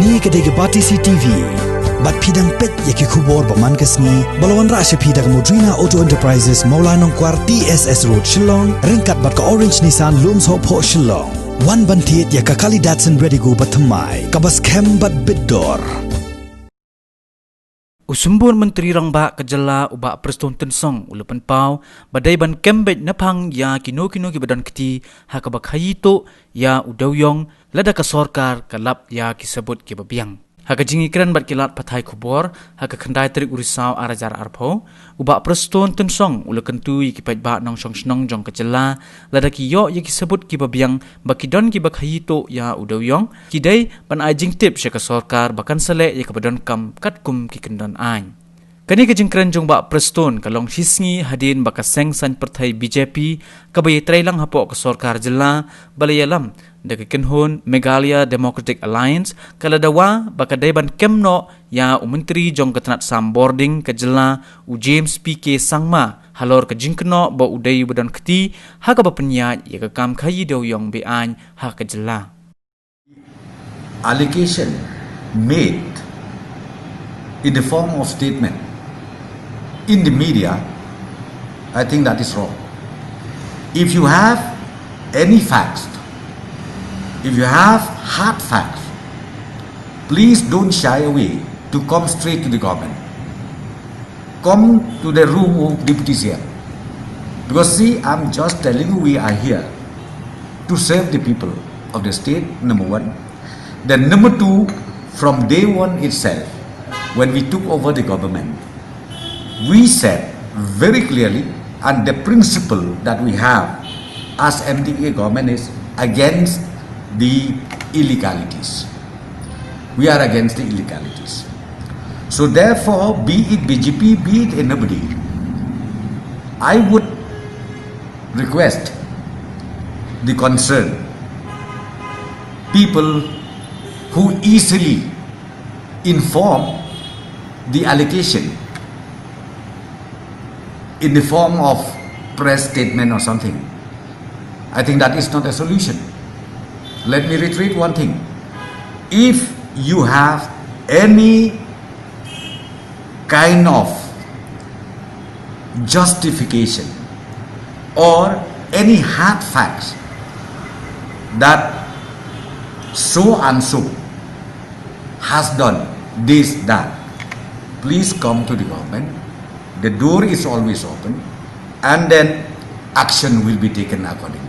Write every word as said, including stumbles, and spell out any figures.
Kane ka dei ka Batesi T V. Bad phi dang peit ïa ki khubor ba man ka sngi ba la wanrah sha phi da ka Modrina Auto Enterprises, Mawlai Nongkwar, T S S Road, Shillong, ryngkat bad ka Orange Nissan, Lumshohphoh, Shillong. Wan ban thied ïa ka Kali Datsun Redigo ba thymmai, kaba skhem bad bit dor. U Symbud Myntri Rangbah ka jylla u Bah Prestone Tynsong u la pynpaw ba dei ban kem beit naphang ïa kino kino kiba don kti ha kaba khaïi tuh ïa u dewïong lada ka sorkar ka lap ïa ki sabut kiba biang. Ha ka jingïakren bad ki lad pathai khubor ha ka khyndai tarik u Risaw ar hajar arphew, u Bah Prestone Tynsong u la kyntu ïa ki paidbah nongshong shnong jong ka jylla lada ki ïoh ïa ki sabut kiba biang ba ki don kiba khaïi tuh ïa u dewïong, ki dei ban ai jingtip sha ka sorkar ba kan sa leh ïa kaba donkam katkum ki kyndon aiñ. Kane ka jingkren jong Bah Prestone ka long shisngi hadien ba ka seng saiñ pyrthei B J P kaba ïatreilang hapoh ka sorkar jylla ba la ïalam da ka kynhun Meghalaya Democratic Alliance ka la dawa ba ka dei ban kem noh ïa u Myntri jong ka tnat sam bording ka jylla u James P K Sangma halor ka jingkynnoh ba u dei uba don kti ha kaba pynïaid ïa ka kam khaïi dewïong be-aiñ ha ka jylla. Allegation made in the form of statement in the media, I think that is wrong. If you have any facts, if you have hard facts, please don't shy away to come straight to the government. Come to the room of Deputy C M. Because see, I'm just telling you, we are here to serve the people of the state, number one. Then number two, from day one itself, when we took over the government, we said very clearly, and the principle that we have as M D A government is against the illegalities. We are against the illegalities. So therefore, be it B J P, be it anybody, I would request the concerned people who easily inform the allegation in the form of press statement or something. I think that is not a solution. Let me reiterate one thing. If you have any kind of justification or any hard facts that so and so has done this, that, please come to the government. The door is always open, and then action will be taken accordingly.